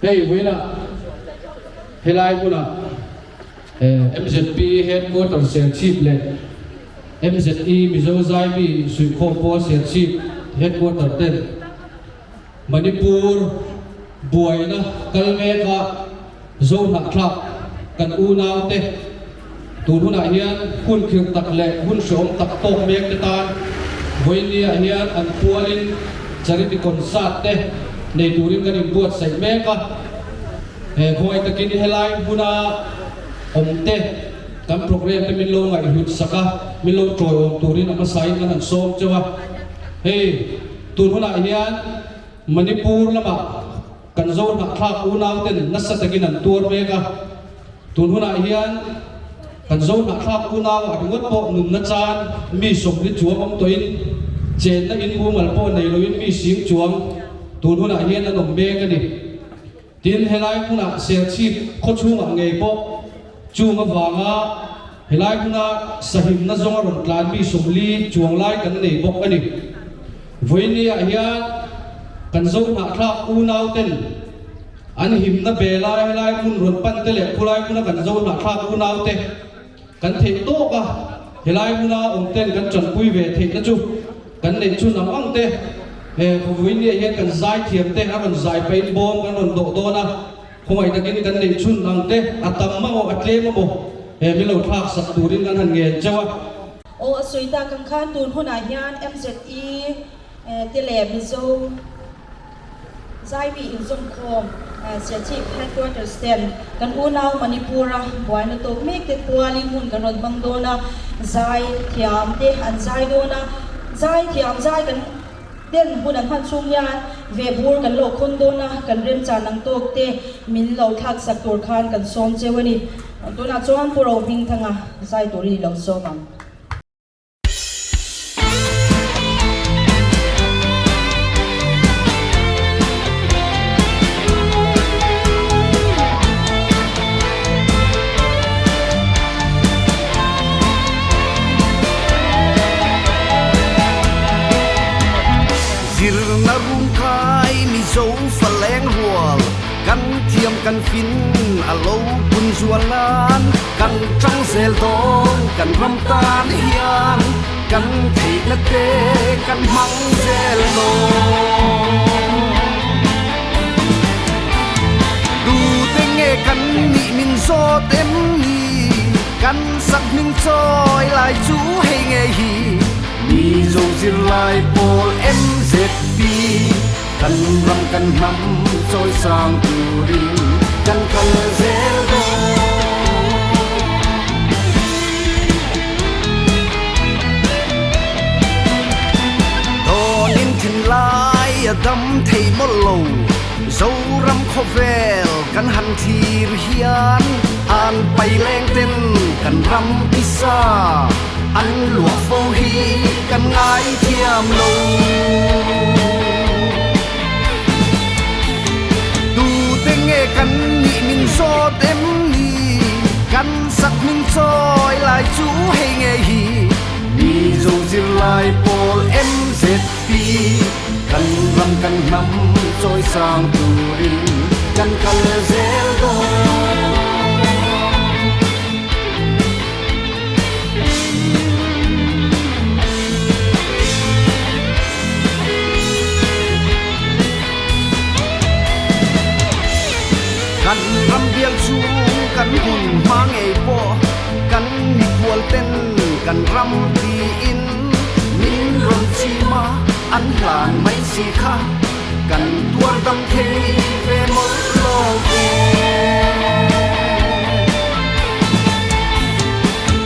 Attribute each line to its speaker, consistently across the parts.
Speaker 1: Hei vawiinah helai hmunah MZP Headquarter Serchhip leh MZE Mizo Zaimi Suihkhawm Pawl Serchhip Headquarter ten Manipur buaina kal meka Zohnahthlak kan unaute tun hunah hian hun khirh tak leh hun hrehawm tak tawk mek te tan vawinia hian an pualin charity concert te nei turin kan inbuatsaih mek a. He khawngaih takin helai hmuna awm te kan program te min lo ngaihhlut sak a, min lo tawiawm turin a hmasain kan han sawm cheu a. Hei tun hunah hian Manipur lamah Kan zo hnahthlak unauten nasa takin an tuar mek a, tun hunah hian kan zo hnahthlak unau a ringawt pawh nunna chan mi 40 chuang awm tawhin chenna in mumal pawh nei loin mi sing chuang tun hunah hian an awm mek a ni. Tin, helai hmunah Serchhip khawchhungah ngei pawh chung avanga helai hmuna sahimna zawnga rawn tlan mi 40 chuang lai kan nei bawk a ni. Vawinia hian kan zo hnahthlak unauten an himna be lai helai hmun rawn pan te leh khulai hmuna kan zo hnahthlak unaute kan theih tawk a, helai hmuna awm ten kan tanpui ve theihna chu kan neih chhun ang ang te he vawinia hian kan zaithiam te a rawn zai pahin bawm kan rawn dawh dawn a, khawngaih takin kan neih chhun ang te a tam amaw a tlem amaw he min lo thlak sak turin kan han ngen cheu a.
Speaker 2: Aw a sawi tak ang khan tun hunah hian MZE te leh Mizo Zaimi inzawmkhawm Serchhip Headquarters ten kan unau Manipur-a buaina tawk mek te pualin hun kan rawn hmang dawn a, zai thiam te an zai dawn a, zai thiam zai kan ten hun an hman chhung hian ve bur kan lo khawn dawn a, kan remchan ang tawk te min lo thlak sak tur khan kan sawm cheu a ni. Tunah chuan Pu Rohmingthanga zai turin i lo sawm ang.
Speaker 3: Zirna rum kai Mizo faleng rual kan thiam kan fin a lo pun zual nan kan tang zel dawn kan ram tan hian kan theihna te kan hmang zel dawn. Tute nge kan nih min zawt em ni kan sak hming chawi lai chu hei nge hi Mizo zirlai pawl MZP kan ram kan hnam chawi sang turin kan kal zel dawn. Dawnin thinlai a dam thei mawlh lo, Zoram khawvel kan han thlir hian an paileng ten kan ram tisa an luah fo hi kan ngaithiam lo. Tute nge kan nih min zawt em ni? Kan sak min chawi lai chu hei nge hi Mizo zirlai pawl MZP kan ram kan hnam chawi sang turin kan kal zel dawn. Kan ram bial chhung kan hun hma ngei pawh kan mikhual ten kan ram tiin min rawn chim a, an hlan mai si kha kan tuar dam thei ve mawlh lo ve.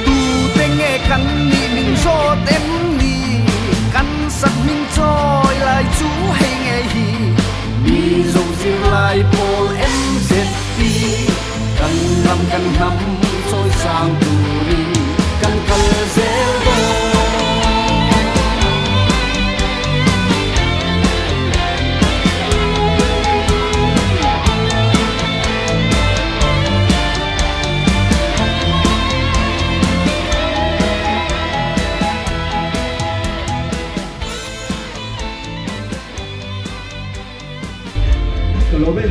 Speaker 3: Tute nge kan nih min zawt em ni? Kan sak hming chawi lai chu hei nge hi Mizo zirlai pawl MZP kan ram kan hnam chawi sang turin kan kal zel dawn.
Speaker 4: Ka lawm e.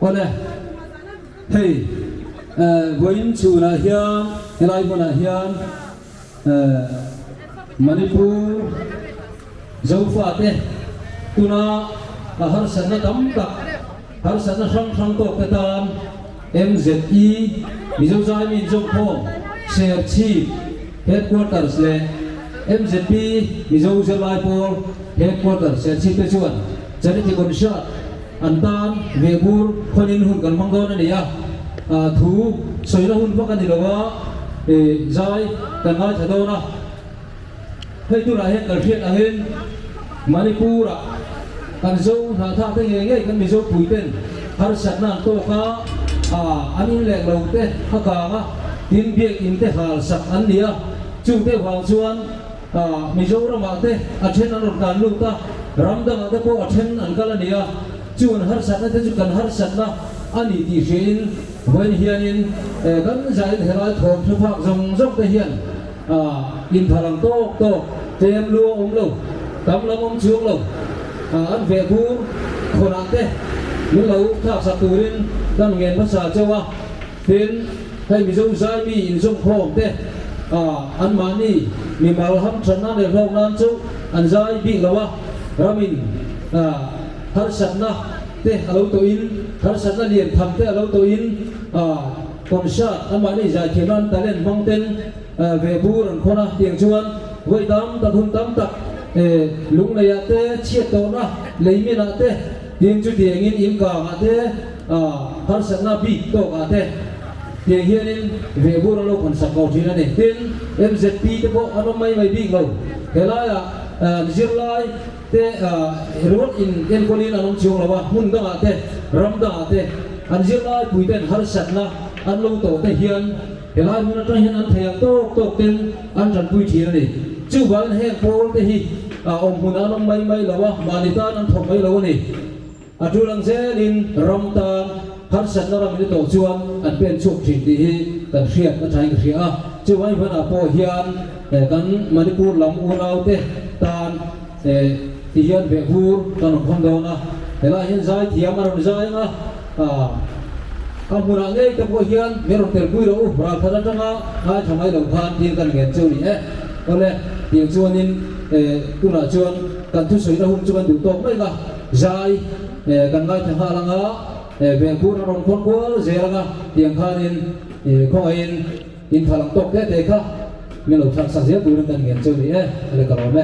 Speaker 1: Awle, hei vawiin chhunah hian helai hmunah hian Manipur Zofate tuna a harsatna tam tak, harsatna hrang hrang tawk te tan MZE Mizo Zaimin Zawmkhawm Serchhip Headquarters leh MZP Mizo Zirlai Pawl Headquarters Serchhip te chuan Charity Concert An tan ve bur khawnin hun kan hmang dawn a ni a, thu sawina hun vak a ni lo a, zai kan ngaithla dawn a. Hei tunah hian kan hriat angin Manipur-ah kan Zo hnahthak te ngei ngei kan Mizo puiten harsatna an tawk a, an in leh lo te a kang a, tin biakinn te hal sak an ni a, chungte vang chuan Mizoramah te a then an rawn tlan lut a, ram dangah te pawh a then an kal a ni a, chu an harsatna te chu kan harsatna a ni tih hriain vawiin hianin kan zain helai thawm thu phak zawng zawng te hian inthal ang tawk tawk tlem lu a awm lo, tam lam awm chuang lo, an veh bur khawnah te min lo thlaksak turin kan ngen hmasa chauh a. Tin, hei Mizo zai mi inzawmkhawm te anmahni mimal hamthanna leh hlawk nan chu an zai bik lo a, ramin harsatna te a lo tawhin, harsatna lian tham te a lo tawhin concert anmahni zaithiamna an talent hmang ten ve bur an khawn a, tiang chuan vawi tam tak hun tam tak lungleiah te chhiat tawhna leiminah te tin chutiangin inkangah te Harsatna bik tawkah te tiang hianin vehbur an lo khawn sak ko thin a ni. Tin, MZP te pawh an awm mai mai bik lo. Helaiah zirlai te ringawt in enkawlin an awm chuang lo a, hmun dangah te, ram dangah te an zirlai puiten harsatna an lo tawh te hian helai hmun atang hian an thei ang tawk tawk ten an tanpui thin a ni. Chuvangin heng pawl te hi awm hmunah an awm mai mai lo a, mahni tan an thawk mai lo a ni. A tul ang zelin ram tan harsatna ram in a tawh chuan an pen chhuak thin tih hi kan hriat a thain ka hria a. Chuvangin hmanah pawh hian kan Manipur lam unaute tan ti hian vehbur kan rawn khawn dawn a. Helaiah hian zai thiam a rawn zai ang a, a hmunah ngei te pawh hian min rawn telpui rawh u, ralkhat atanga ngaithla mai lo khan thil kan ngen chu ni e. Awle, tiang chuanin tunah chuan kan thusawina hun chu kan duh tawk mai la. Zai kan ngaithla nghal anga vehbur a rawn khawn kual zel anga tiang khanin khawngaihin in thal ang tawk te te kha min lo thlak sak zel turin kan ngen cheu ni e, a le ka lawm e.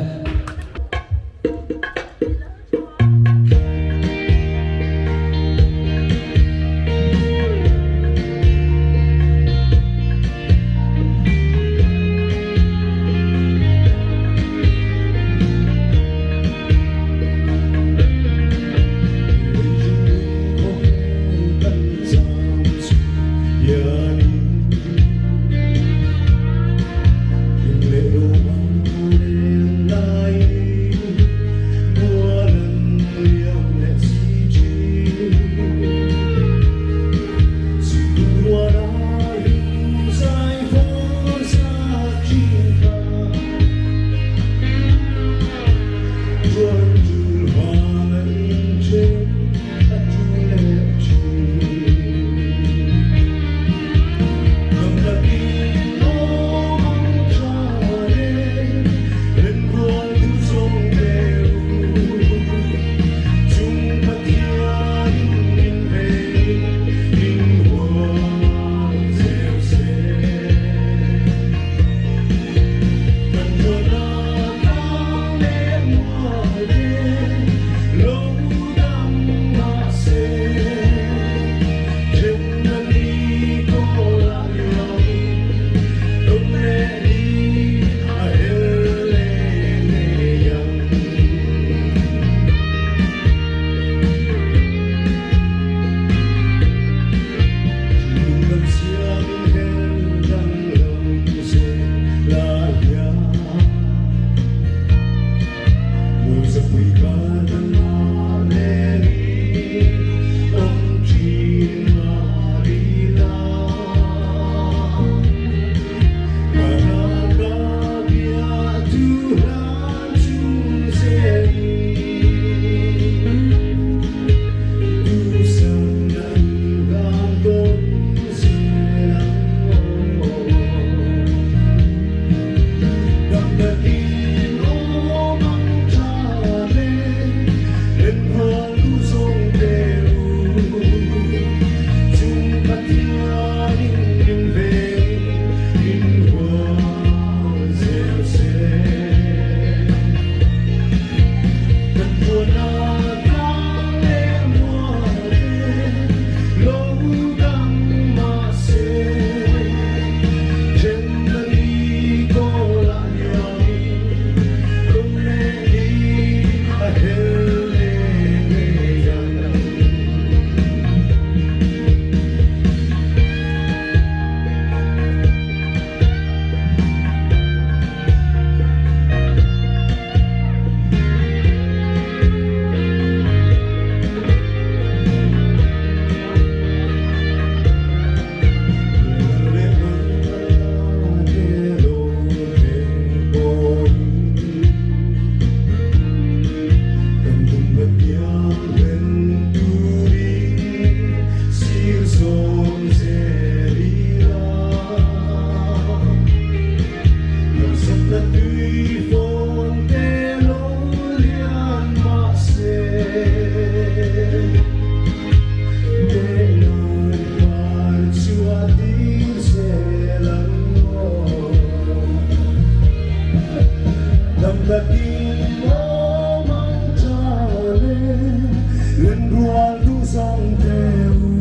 Speaker 3: Rinrual duh zawng te u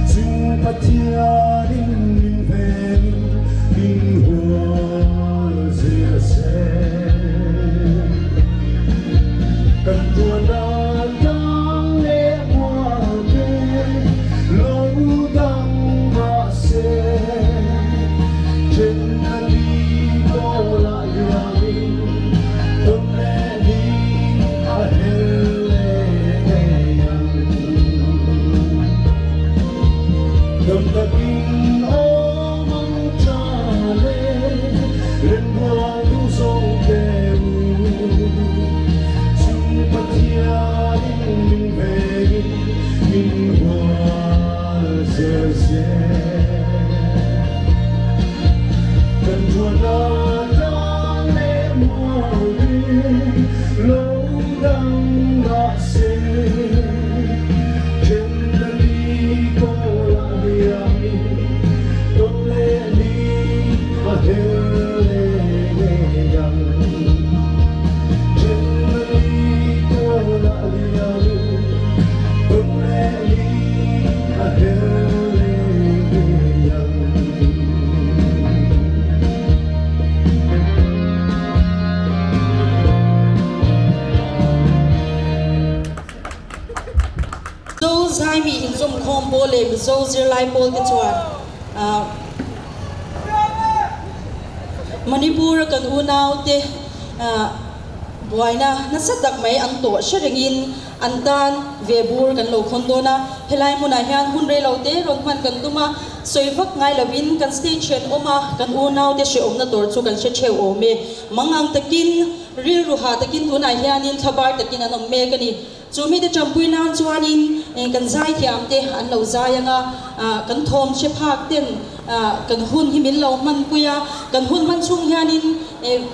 Speaker 3: Chung Pathianin min vengin min hual zel se. Kan tuahna tlang leh mual te lo dang mah se, Then a ni kawl ah liamin tawn leh ni a hel leh ngei ang. Dam takin awm ang tha le remrual duh zawng te u. Chung Pathianin min vengin min hual zel zel. Kan thuahna tlang leh mualin lo dang mah se, then na ni kawlah liamin tawn leh ni a hel leh ngei ang. Then na ni kawlah liamin tawn leh ni a hel leh ngei ang.
Speaker 2: Mizo zaimi inzawmkhawm pawl leh Mizo zirlai pawl te chuan Manipur a kan unaute buaina nasa tak mai an tawh hre rengin An tan ve bur kan lo khawn dawn a, helai hmunah hian hun rei lo te rawn hman kan tum a, sawi vak ngai lovin kan stage hian awm a, kan unaute hrehawmna tur chu kan hre theuh awm e. Mangang takin, rilru ha takin tunah hianin thlabar takin an awm mek a ni. Chu mite tanpui nan chuanin kan zaithiam te an lo zai ang a, kan thawm hre phak ten kan hun hi min lo hmanpui a, kan hun hman chhung hianin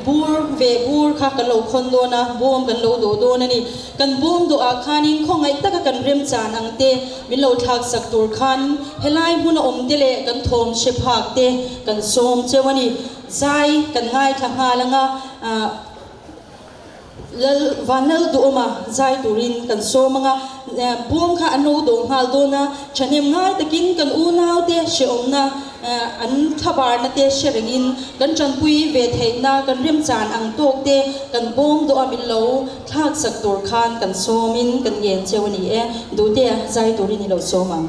Speaker 2: bur ve bur kha kan lo khawn dawn a, bawm kan lo dawh dawn a ni. Kan bawm dawhah khanin khawngaih taka kan remchan ang te min lo thlak sak tur khan helai hmuna awm te leh kan thawm hre phak te kan sawm cheu a ni. Zai kan ngaithla nghal anga Lal Vanlal Duhawma zai turin kan sawm anga bawm kha an lo dawh nghal dawn a, thahnem ngai takin kan unau te hrehawmna An thlabarna te hre rengin kan tanpui ve theihna kan remchan ang tawk te kan bawm dawh a min lo thlak sak tur khan kan sawmin kan ngen cheu a ni e. Duhte zai turin i lo sawm ang.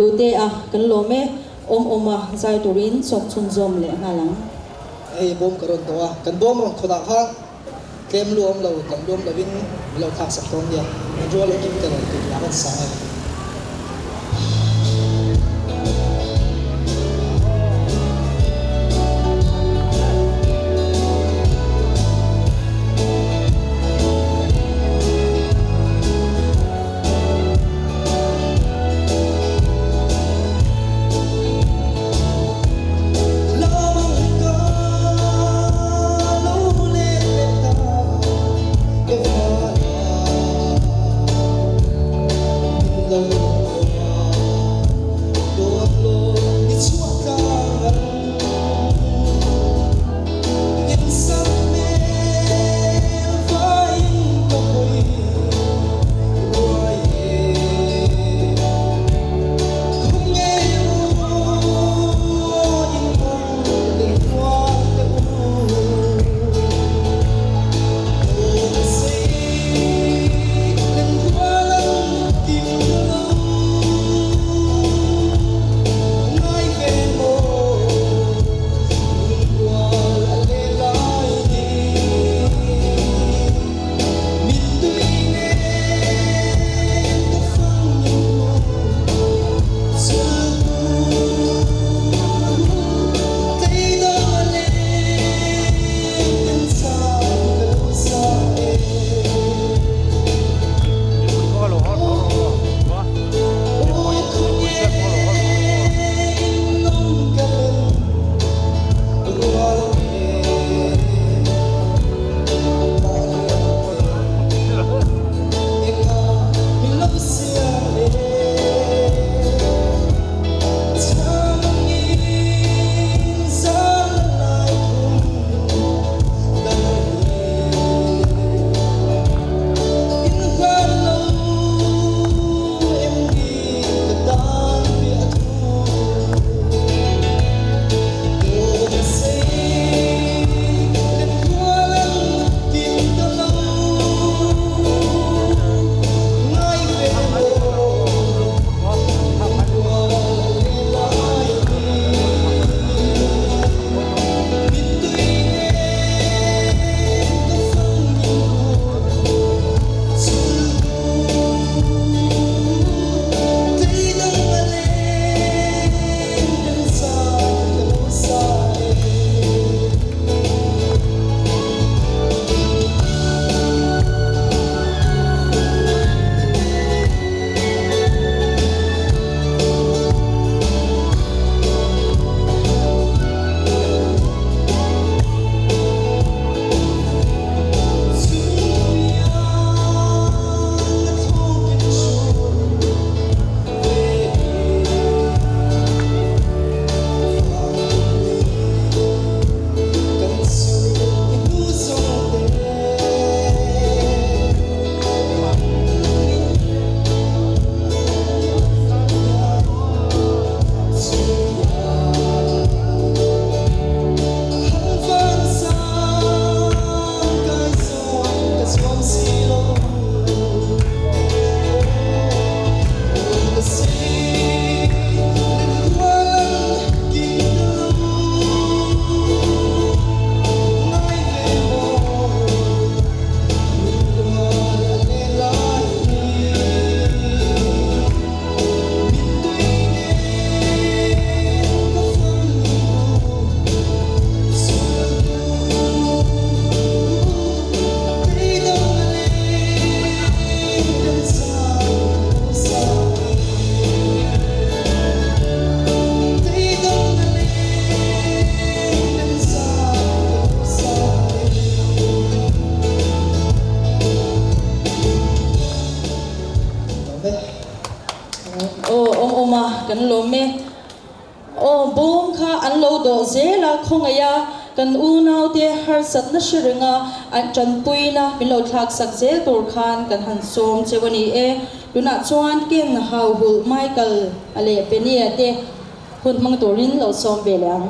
Speaker 2: Hlutea kan lawm e, awm awma zai turin chawk chhunzawm leh nghal ang.
Speaker 4: Hei bawm ka rawn tawh a, kan bawm rawn khawnah khan tlem luam lo, tam luam lovin min lo thlak sak dawn nia, kan rual a kim ta lo tih lah kan sang e.
Speaker 2: Aw awm awm a kan lawm e. Aw bawm kha an lo dawh zel a khawngaih a kan unaute harsatna hre reng a an tanpuina min lo thlak sak zel tur khan kan han sawm cheu a ni e. Tunah chuan Ken Hauhulh Michael a leh Penia te hun hmang turin lo sawm ve leh ang.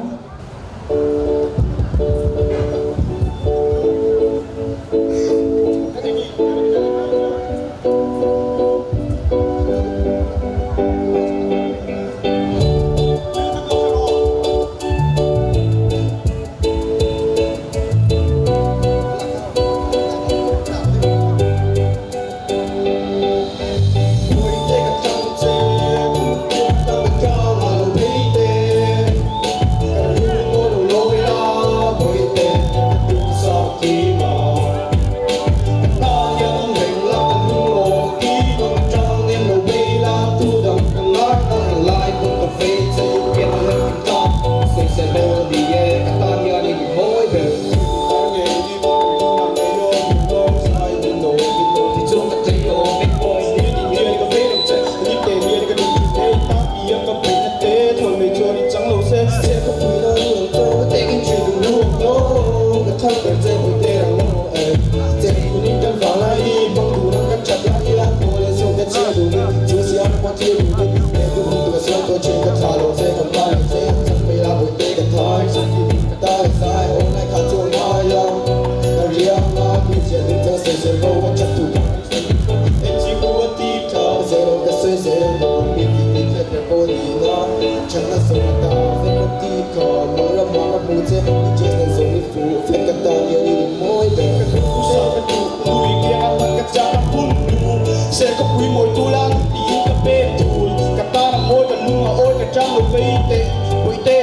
Speaker 4: ni kha Mang ram ah ka hmu che I chest nen zawng i fuh vek Ka tan hian i ni mawi ber
Speaker 5: Ka duh sa ka duh Nui kiang a hman ka chak a phun dur Ser ka pui mawi tul a tiin ka pek thul Ka tan a mawi ka lung a awi ka chang lo vei teh Pawih te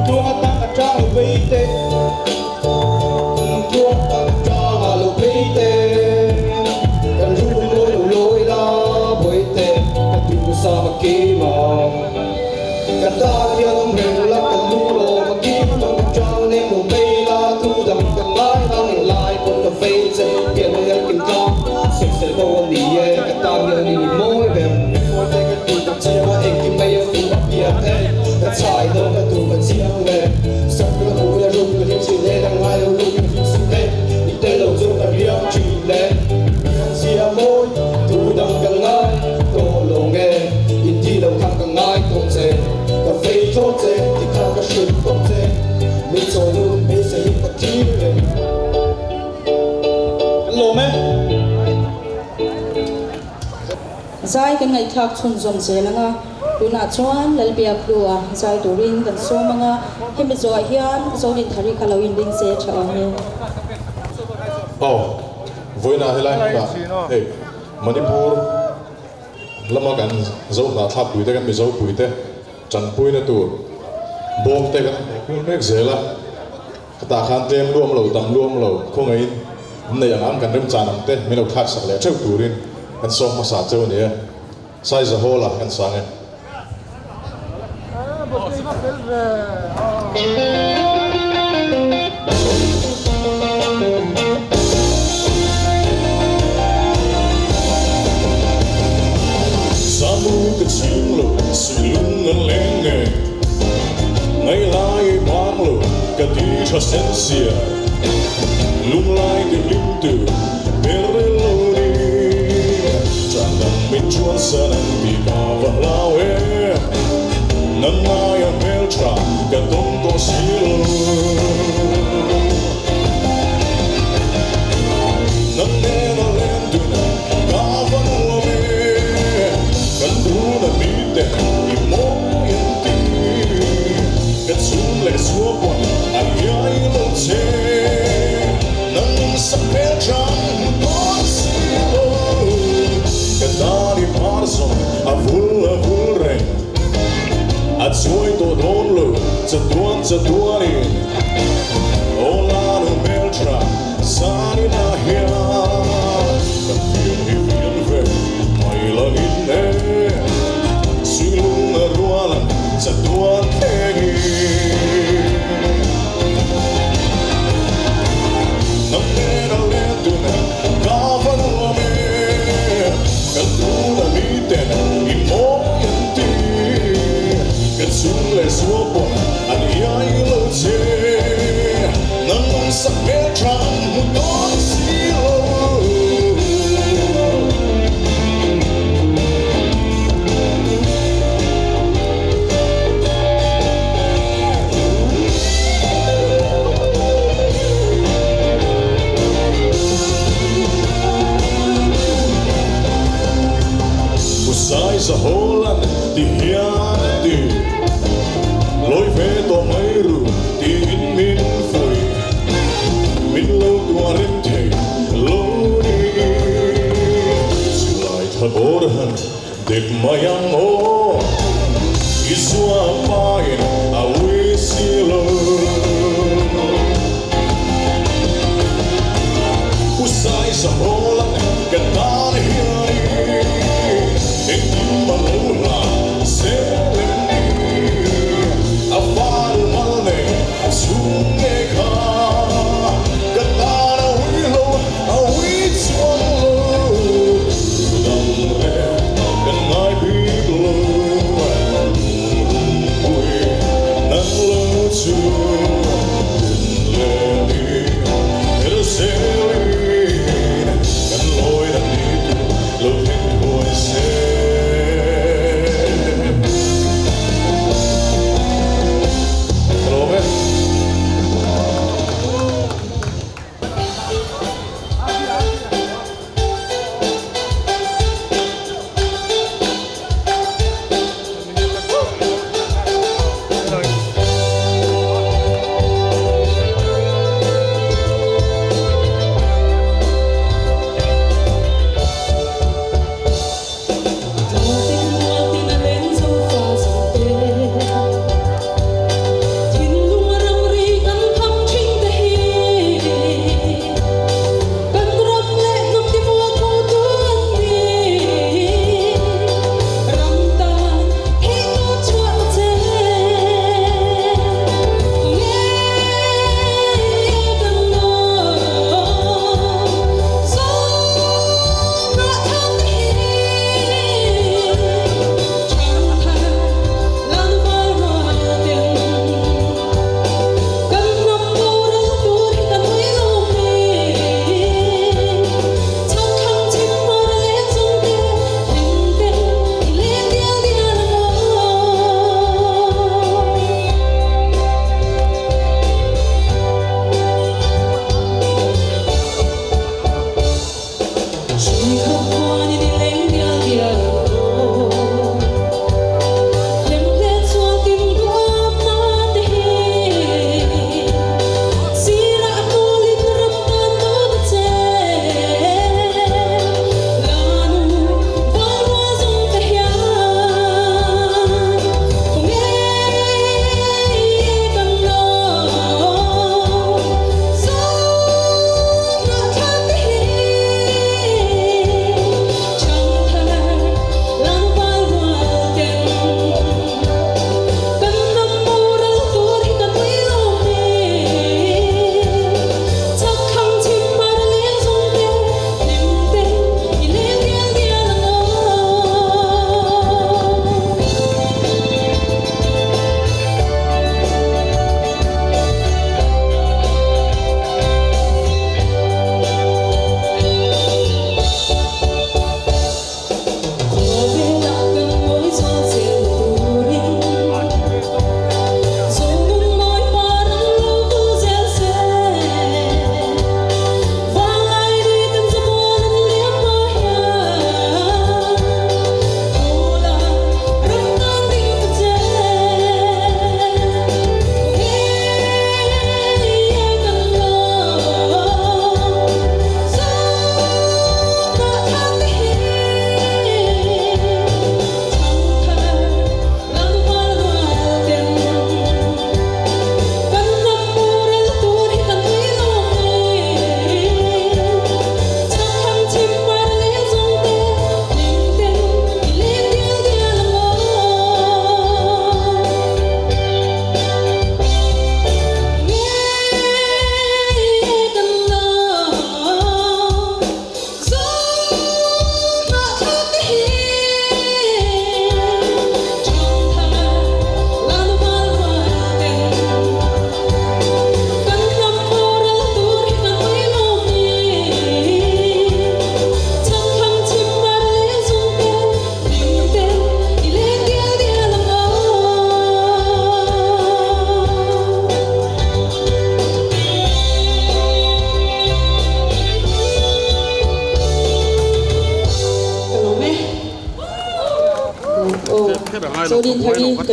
Speaker 5: Tluang atang ka chang lo vei teh
Speaker 4: Tluang atang ka chang a lo vei teh Kan rul mawi lo lawi la pawih te Ka duh sa ka kim a Ka tan hian awm reng la ka lung lawm a kim ang Ka chang nem lo vei la thu dang ka ngai nang eng lai pawn ka vei che Pian na hian kin tlang sawisel bo a ni e Ka tan hian i ni mawi ber Mawi te ka duh ka chiang a engkim mai a fuh a pian e Ka chhai dawn ka duh ka chiang e Sak ka hmuh ila ruk ka hlim thin e Dang ngai lo ruk ka hlim suh e I tel lo chu ka riang thin e Zia mawi thu dang ka ngai tawh lo nge In ti lo khan ka ngai tawh che Ka vei thlawt che ti khan ka hrilh tawh che Min chawi lut beisei in ka thlir reng.
Speaker 5: Kan lawm e.
Speaker 2: Zai kan ngaihthlak chhunzawm zel ang a, tunah chuan Lalbiakhlua zai turin kan sawm ang a, hemi zawhah hian Zorinthari kha lo inring se tha awm e.
Speaker 6: Aw, vawiinah helai hmunah hei Manipur lama kan Zo hnahthlak puite kan Mizo puite tanpuina tur bawm te kan hmuh hmul mek zel a. Khatah khan tlem luam lo, tam luam lo, khawngaihin an neih ang ang kan remchan ang te min lo thlak sak leh theuh turin kan sawm hmasa cheu a ni e. Saiza Hall ah kan sang e. Zamu ka chhing lo, suilung an leng e. Ngailai ei bang lo ka ti tha sen sia Lunglai ti hlim tu ber lo ni Chan dang min chuan san ang ti ka va hlau e Nang ngaia hmel tha ka tawng tawh si lo Nang nena len dun ka va nuam e Kan dun a mi te i mawi an ti Ka chhung leh chhuah pawn an ngai lo che Nang sak hmel chang hmu dawn si lo Ka tan i phar zawng a vul a vul reng A chuai tawh dawn lo chatuan chatuanin Aw la nu hmel tha zan inah hian Kan fian hi fian ve mai langin e Suilung a rualan chatuan thlengin Nang nen a let dun ka va nuam e Kan tun a mi ten i mawi an ti Kan chhung leh sual pawn an iai lo che Nang sak hmel tha an hmu dawn si lo. Usai Zaholan ti hian a ti Lawi ve tawh mai ru tiin min fuih Min lo tuarin thei lo ni. Chulai tha bawr han dek mai ang aw Isua pain a ui si lo. U sai sa hawl ang ka tan hianin engkim a lo hla zel em ni A fanu mal nei chhung nge kha ka tan a ui lo a ui chuang lo Dang reng kan ngai bik lo.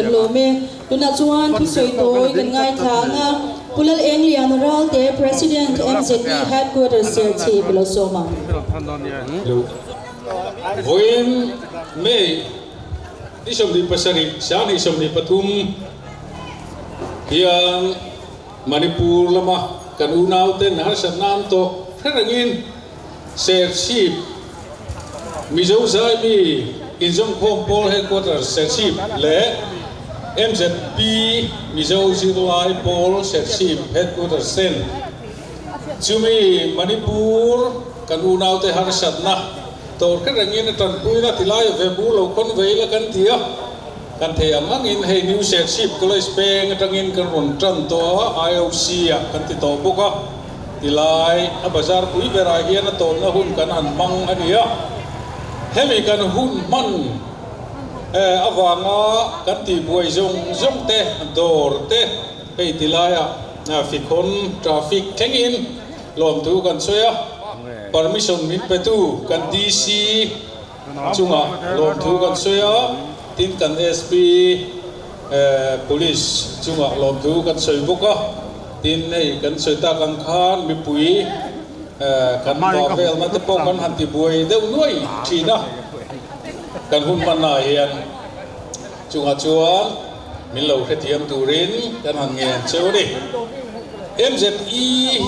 Speaker 2: Kan lawm e. Tunah chuan thusawi tawi kan ngaithla ang a, Pu Lal Engliana Ralte, President, MZE Headquarters Serchhip lo sawm ang.
Speaker 7: Vawiin May ni 27, 2023 hian Manipur lama kan unauten harsatna an tawh hre rengin Serchhip Mizo Zaimi Inzawmkhawm Pawl Headquarters Serchhip leh MZP Mizo Zirlai Pawl Serchhip Headquarters ten chumi Manipur kan unaute harsatna tawh hre rengin a tanpuina tilai ve bur lo khawn vei la kan ti a. Kan thei ang angin hei New Serchhip College peng atangin kan rawn tan tawh a, IOC ah kan ti tawh bawk a, tilai a bazar pui berah hian a tawnna hun kan han hmang a ni a. Hemi kan hun hman avanga kan tihbuai zawng zawng te, dawr te hei tilaiah fikhawn traffic thlengin lawmthu kan sawi a, permission min petu kan DC, Chungah lawmthu kan sawi a, tin kan SP Police chungah lawmthu kan sawi bawk a, tin hei kan sawi tak ang khan mipui kan vah velna te pawh kan han tibuai deuh nuai thin a, kan hun hmannaah hian chungah chuan min lo hrethiam turin kan han ngen cheu a ni. MZE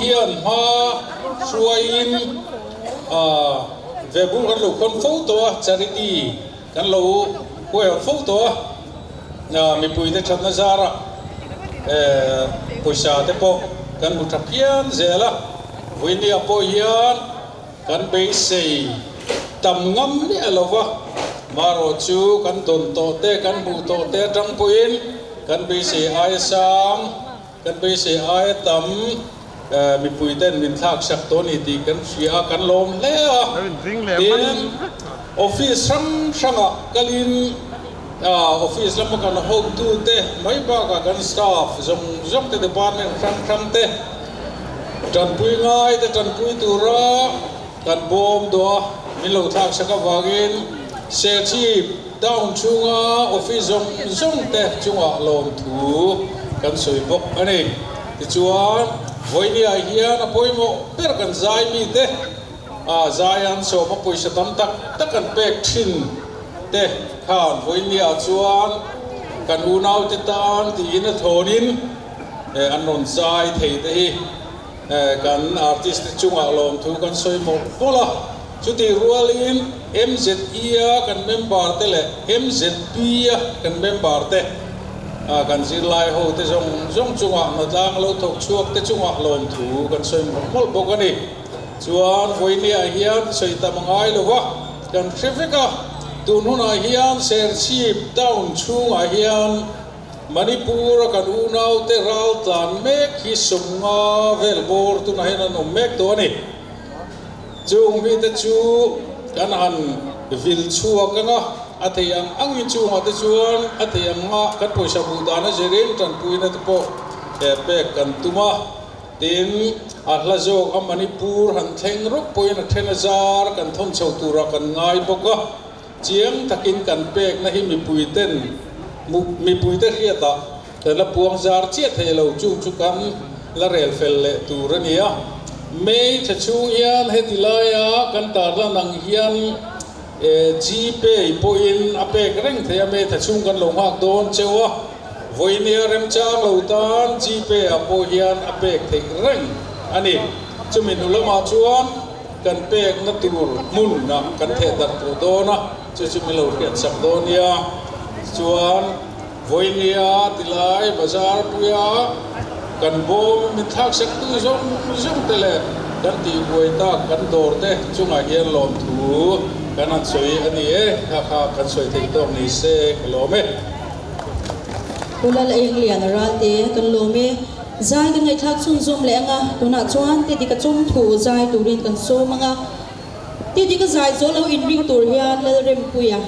Speaker 7: hian hma hruaiin Ve bul kan lo khawn fo tawh a, charity kan lo huaihawt fo tawh a, mipuite thatna zarah pawisa te pawh kan hmu tha phian zel a, vawinia pawh hian kan beisei tam ngam miah lo va, marawh chu kan dawn tawh te kan hmuh tawh te atang pawhin kan beisei aia sang. Kan beisei aia tam mipui ten min thlak sak tawh a ni tih kan hria a, kan lawm hle a. Tin, office hrang hrangah kalin office lama kan hotute mai bakah kan staff zawng zawng te, department hrang hrang te tanpui ngai te tanpui tura kan bawm dawh a, min lo thlak sak avangin Serchhip Town chhunga office zawng zawng te chungah lawmthu kan sawi bawk a ni. Tichuan, vawinia hian a pawimawh ber kan zai mite a zai an sawm a pawisa tam tak tak an pek thin te khan vawinia chuan kan unaute tan tiin a thawnin an rawn zai thei te hi Kan artist te chungah lawmthu kan sawi mawlh mawlh a, chutih rualin MZE-a kan member te leh MZP-a kan member te, kan zirlai ho te zawng zawng chungah hnatlang lo thawk chhuak te chungah lawmthu kan sawi mawlh mawlh bawk a ni. Chuan vawinia hian sawi tam a ngai lo va, kan hre vek a, tun hunah hian Serchhip town chhungah hian, Manipur a kan unaute ral tlan mek hi sawmnga vel bawr tunah hian an awm mek tawh a ni. Chung mite chu kan han vil chhuak ang a, a thei ang angin chungah te chuan a thei ang a kan pawisa hmuh dan a zirin tanpuina te pawh pek kan tum a. Tin, a hla zawk a Manipur han thleng rawk pawhin a then a zar kan thawn chho turah kan ngai bawk a. Chiang takin kan pekna hi mipuiten mipuite hriatah kan la puang zar chiah thei lo, chung chu kan la rel fel leh tur a ni a. May tha chhung hian heti laia kan tarlan ang hian Gpay pawhin a pek reng thei a, May tha chhung kan lo nghak dawn cheu a, vawinia remchang lo tan Gpay ah pawh hian a pek theih reng a ni. Chumi hnu lamah chuan. Kan pekna tur hmunah kan theh darh tawh dawn a, chu chu min lo hriat sak dawn nia. Chuan vawinia tilai bazar puia kan bawm min thlak sak tu zawng zawng te leh kan tihbuai tak kan dawr te chungah hian lawmthu kan han sawi a ni e, kha kha kan sawi theih tawk ni se ka lawm e.
Speaker 2: Pu Lal Engliana Ralte kan lawm e. Zai kan ngaihthlak chhunzawm leh anga, tunah chuan Tidika chawmthu zai turin kan sawm anga, Tidika zai zawh lo inring tur hian Lalrempuia.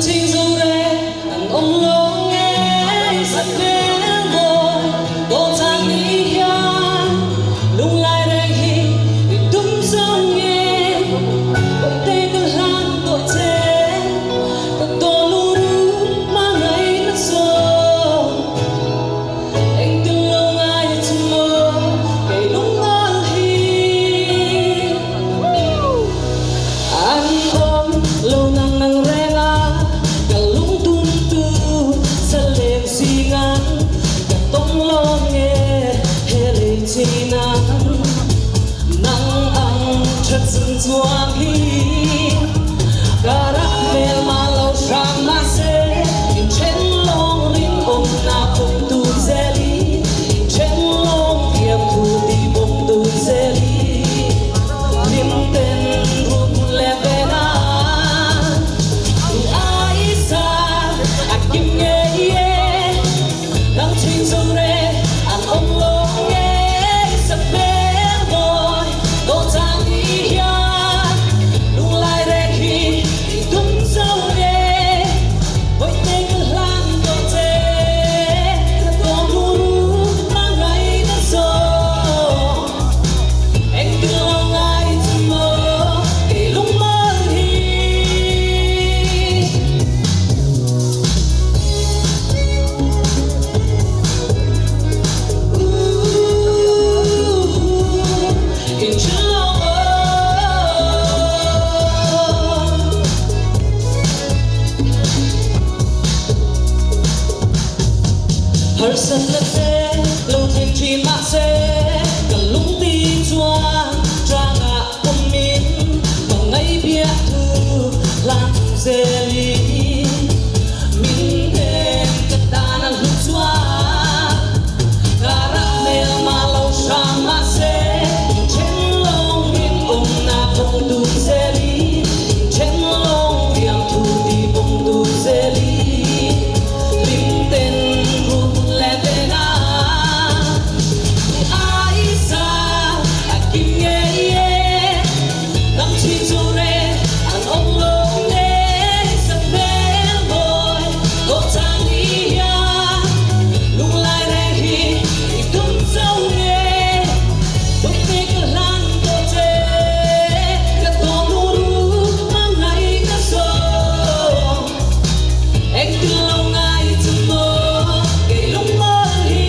Speaker 8: Ching zo re an awm lo nge sakhmel mawi tawn chang ni hian lunglai reng hi i tum zo nge bawihte ka hlan tawh che ka tawn lungru hmangaihna zawng engtin lo ngai chu maw kei lungngawl hi. An awm lo nang nang reng a, ka lungtum tu zaleng zingan ka tawng lo nge he lei chinan nang ang that zung chuang hi ka rak hmel mah lo hrang mahse inthen lawng rinawmna phawng tu zel i inthen lawng thiam thu ti bawm tu zel i. Lim ten run leh ve na duh ai sa a kim ngei e nang chhing zo re an awm lo nge sakhmel mawi tawn chang ni hian lunglai reng hi i tum zo nge bawihte ka hlan tawh che ka tawn luru hmangaihna zawng. Engtin lo ngai chu maw kei lungmawl hi. Ooh, in love. Harsatna te lo thleng thin mahse ka lungti chuan tlangah awmin ka ngaihbiah thu hlan chung zelin min hnem ka tan a hlut chuan ka rak hmel mah lo hrang mahse inthen lawng min awmna phawng dun zelin inthen lawng thiam thu ti bawm dun zelin lim ten run leh ve na ai sa a kim ngei e nang chhin chu re an awm lo nge sakhmel mawi tawn chang ni hian lunglai reng hi i tum zo nge bawihte ka hlan tawh che ka tawn lungru hmangaihna zawng engtin lo ngai chu maw kei lungmawl hi.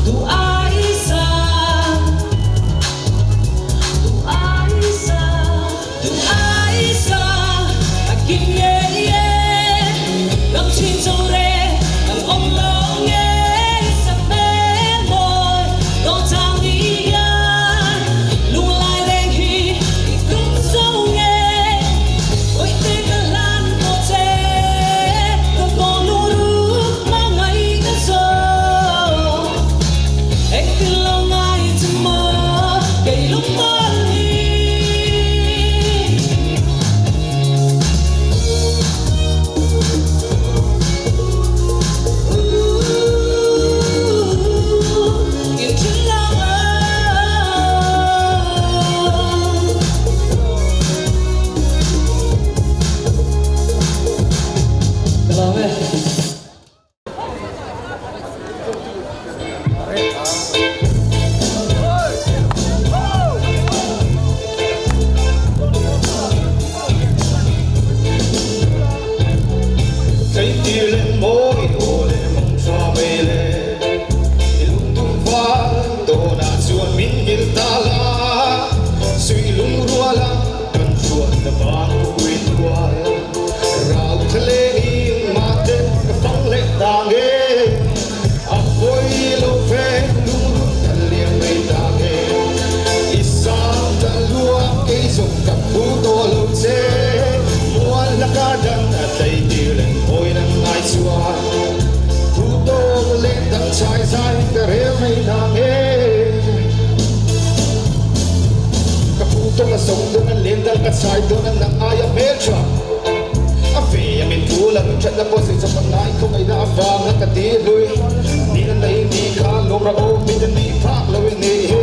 Speaker 8: Duh ai sa, duh ai sa, duh ai sa a kim ngei e nang chhin zo re ang awm lo nge sakhmel mawi tawn chang ni hian lunglai reng hi i tum zo nge bawihte ka hlan tawh che ka tawn lungru hmangaihna zawng engtin lo ngai chu maw kei lungmawl hi. Ooh, in love. Ka lawm e.
Speaker 4: Theitir leh mawi aw leh mang tha mai le, i lungdum val tawnah chuan min nghilh ta la, suih lungruala kan thuahna vang pui tual, rau thlalengin mahte ka fang leh ta nge, a pawi lo ve lungrun kan liam mai ta nge, i sang ta lua kei zawng ka phu tawh lo che, mual laka dang a tleitir leh mawi nang ngai chuan, phu tawk leh dang chai zai ka rel mai na nge. Ka phu tawk a zawng dawn a len dal ka chai dawn a nang aia hmel tha a ve a min thu lang thatna pawh sawi chawp a ngai khawngaihna avanga ka ti hlui ni na nei ni kha lawm ra aw min a ni phak lo i ni hi.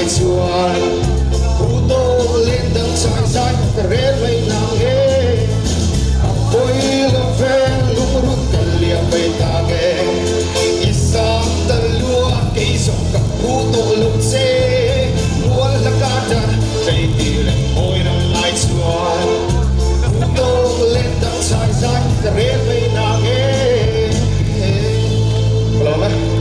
Speaker 4: ai chuan Phu tawk len dang chai zai ka rel mai nang e A pawi lo ve lungrun ka liam mai ta nge I sang ta lua kei zawng ka phu tawh lo che Mual hla ka tan tlei ti reng mawi ram ai chuan Phu tawk len dang chai zai ka rel mai nang e Ka lawm e.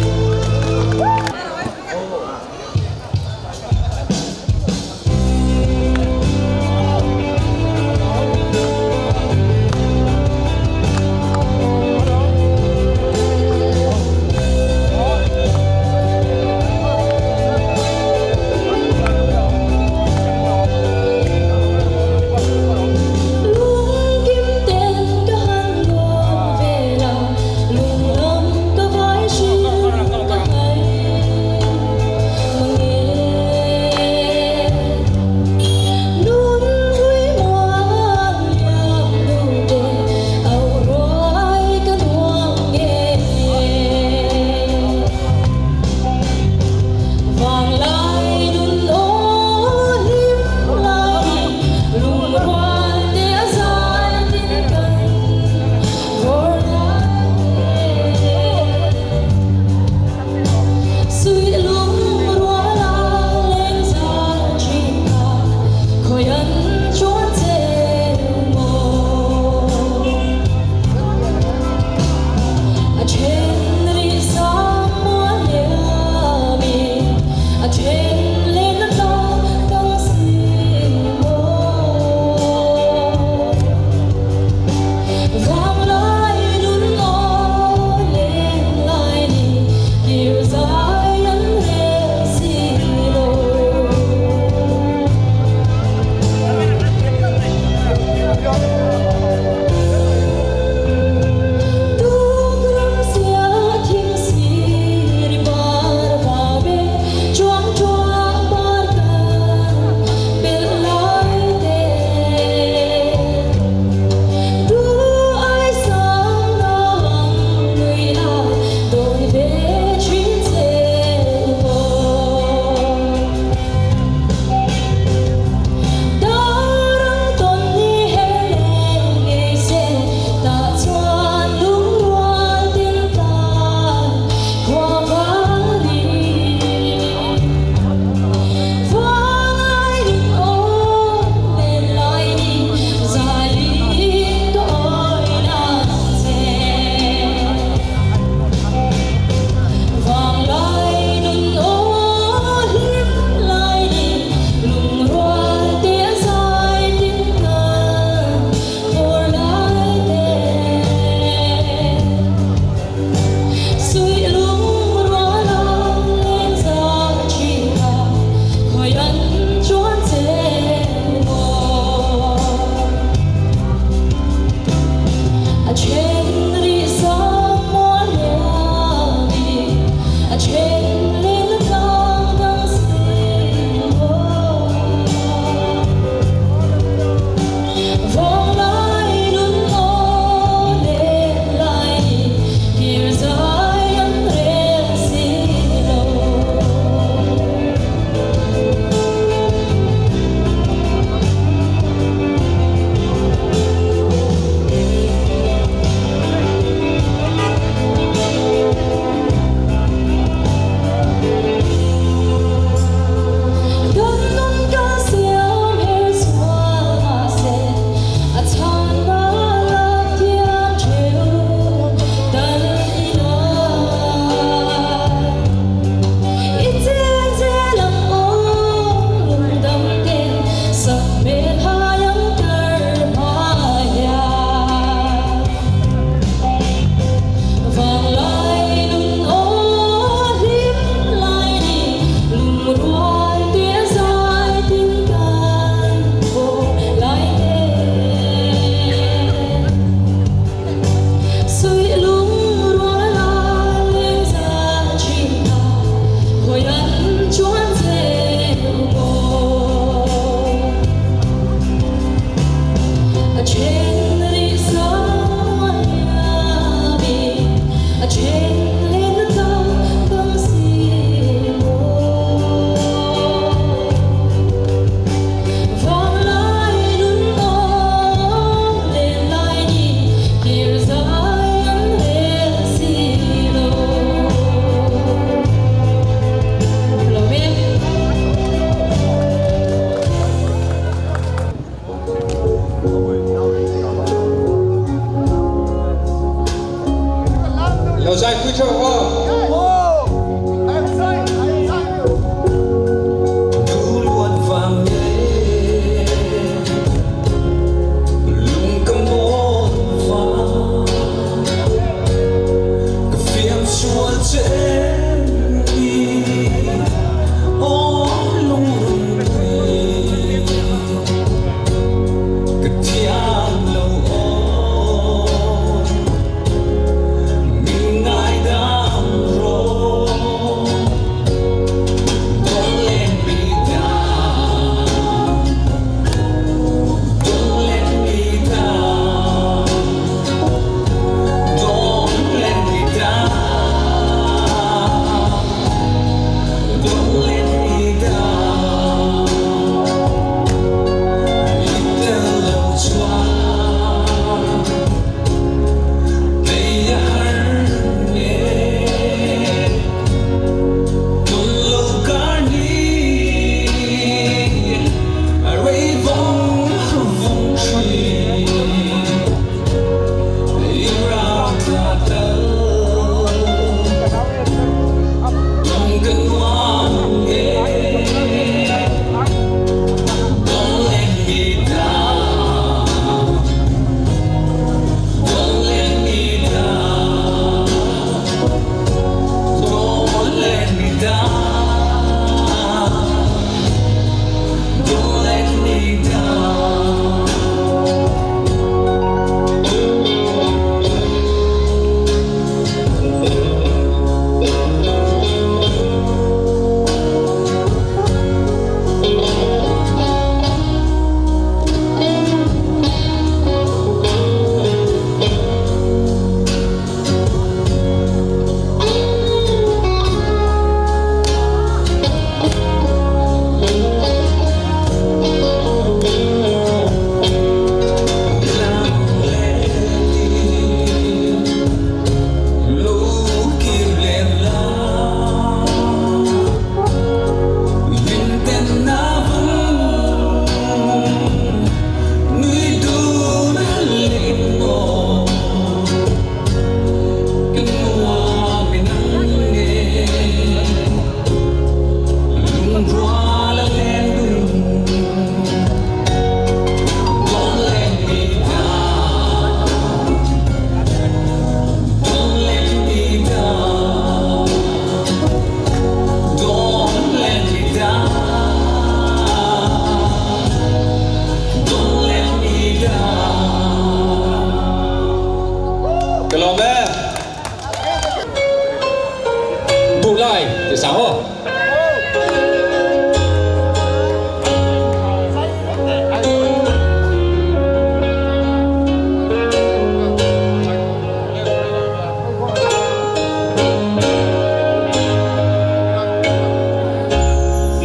Speaker 1: Duhlai ti sang aw.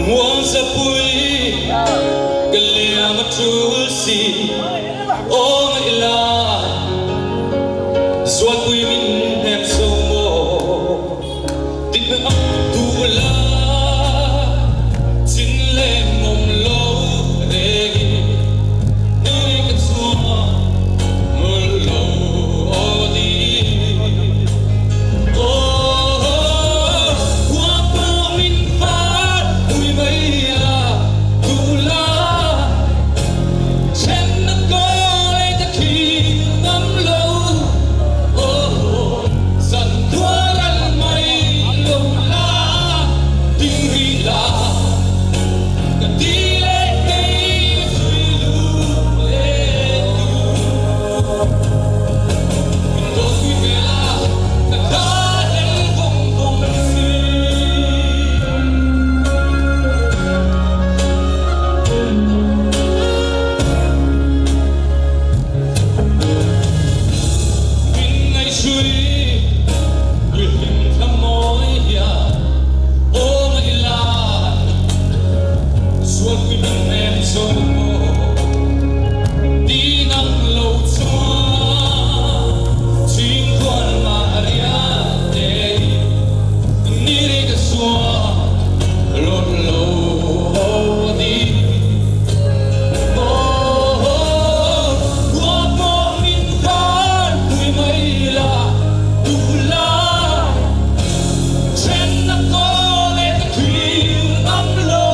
Speaker 8: Muangzapui ka liam a tul si aw ngaih lai Zualpui min hnem so maw Dik ang duh la chin le ngom lo reng in ni ka chuang mul lo aw di Aw khua pawh min fat pui mai la duh la Then na kawl ei ka thil ngam lo Aw zan khuar an mai lo la ding rih la ka ti leh kei zui lu leh tu Min dawt pui ve la ka tha hlel vawng vawng si. Min ngaihhrui i hlim thla mawi hian aw ngaih lai Sualpui min hnem zo maw ti nang lo chuan Chhingkhuan mah riat te ni rei ka sual lawt lo di. Aw, khua pawh min far pui mai la duh lai Then na kawl e ka thil ngam lo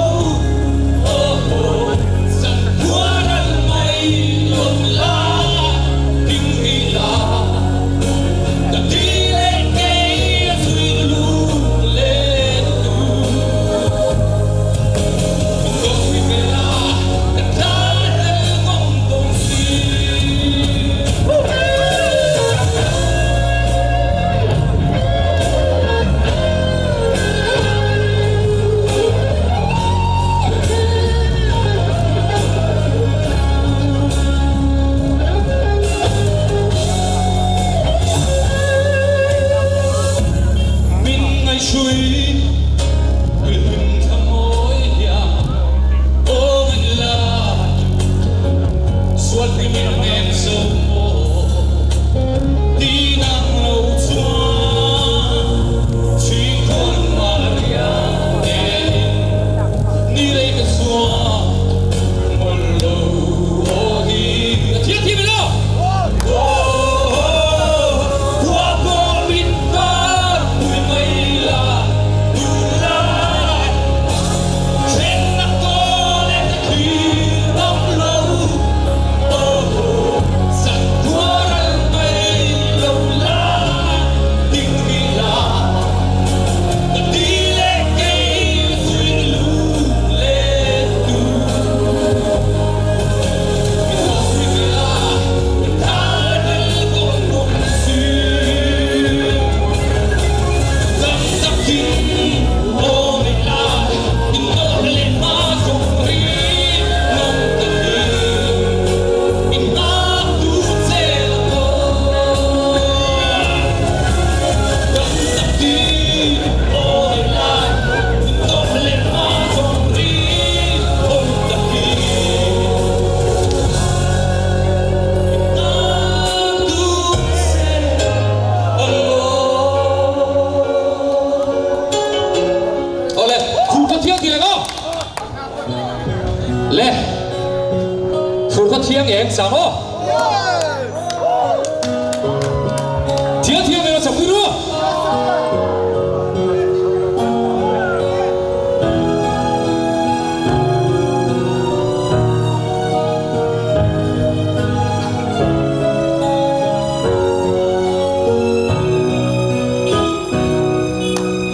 Speaker 8: Aw, zan khua ral mai lo la ding rih la Ka ti leh kei a zui lu len tu Min dawt pui ve la ka thla hlel vawng vawng si. Min ngaihhrui i hlim thla mawi hian aw ngaih lai Sualpui min hnem zo maw ti nang lo chuan Chhingkhawn Maria nen ni rei ka chuan mawlh lo aw hi a thiam thiam ilo. Khua pawh min par pui mai la duh lai Thenna kawl e ka thlir ngam lo Zan khua ral mai lo la ding rih la Ka ti leh kei zui lu len tu.
Speaker 1: Awle, fur khaw thiang ti leng aw. Le, fur khaw thiang eng sang aw. Thiang thiang eng sak pui ru.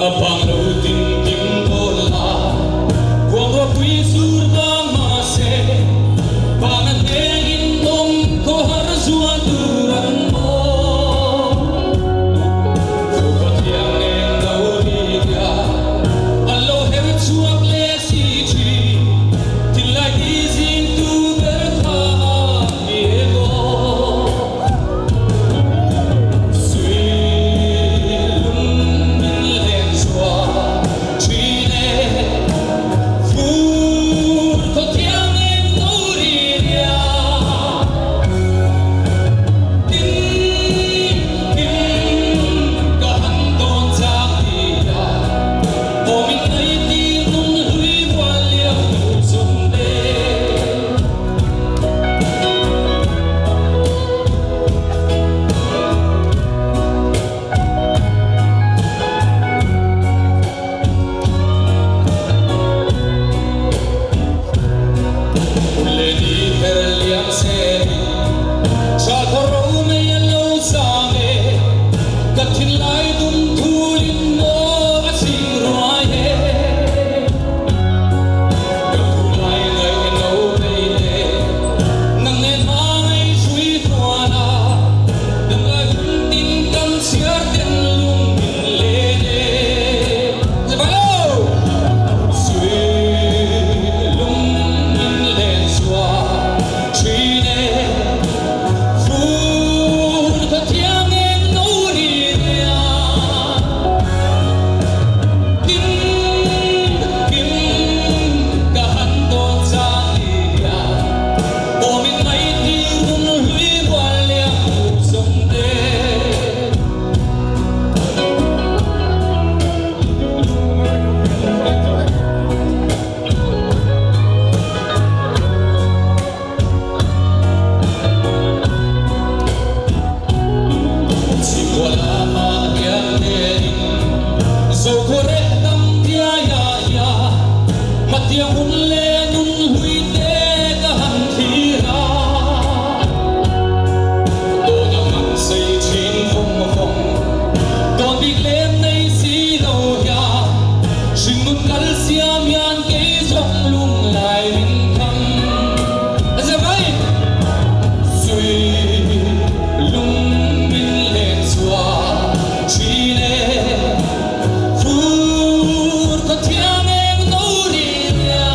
Speaker 8: A bang lo tin kim pawl la kuang ropui sur bang mahse bang a hneng in awm khaw har zual tur an awm. Thu khaw thiang eng lo ri tia. Khatiang hun leh nun hlui te ka han thlir a. Dawn ang an sei thin vawng vawng. Dawn bik lem nei si lo hian hringnun kal siam hian kei zawng lunglai min tham. A zia mai! Zui lung min len chhuah thin e. Fur khaw thiang eng no ri nia.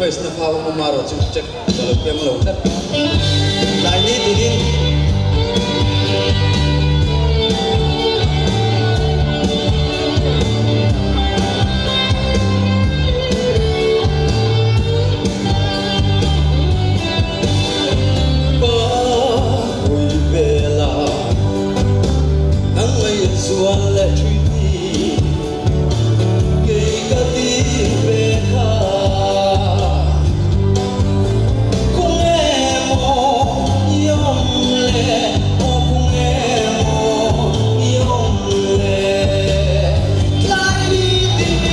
Speaker 9: Request na kha awm a marawh chu check ka lo keng lo tlat. Tlai ni tinin. Ka hawi vel a, nang ngaih zual leh thin ni. Kei ka ding ve kha Kung emaw i awm le aw kung emaw i awm le Tlai ni tin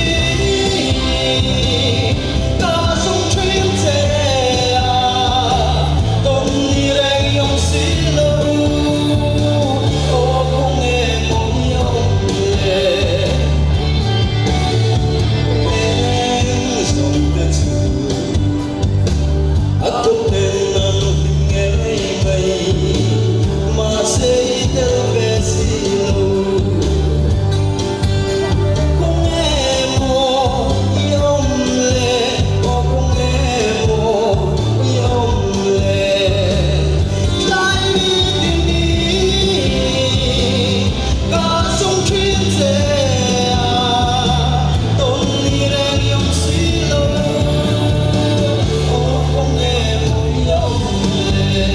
Speaker 9: ka zung thin che a Tawn ni reng i awm si lo aw kung emaw i awm le Eng zawng te chu a kawp nen an hlim ngei mai mahse i tel ve si lo. Kawng emaw i awm le aw kawng emaw i awm le tlai ni tin ni Ka sung thin che a, tawn ni reng i awm si lo, aw kawng emaw i awm le.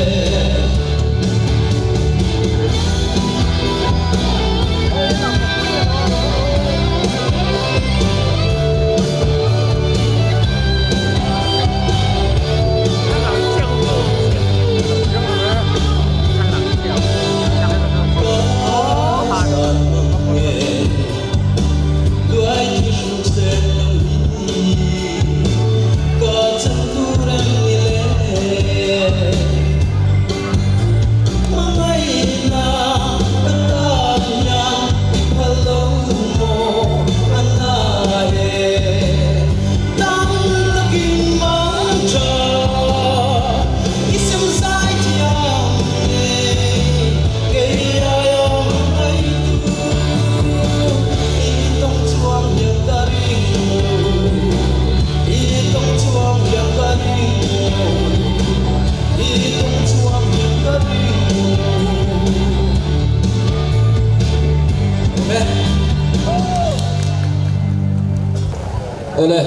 Speaker 1: Awle,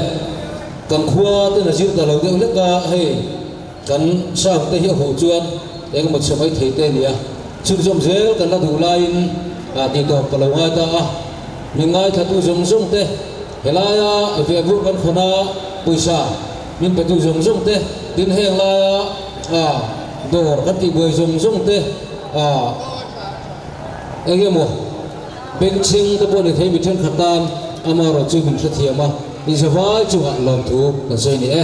Speaker 1: kan khua ten a zir ta lo deuh hlek a, hei Kan sound te hi a huh chuan engemaw chhe mai thei te a ni a, chhunzawm zel kan la duh laiin tih tawp ka lo ngai ta a. Min ngaithlatu zawng zawng te, helaia vehbur kan khawn a pawisa min petu zawng zawng te, tin heng laia dawr kan tihbuai zawng zawng te, engemaw bengchheng te pawh ni thei mi thenkhat tan amaherawhchu min hrethiam a, inzavai chungah lawmthu kan sawi ni e.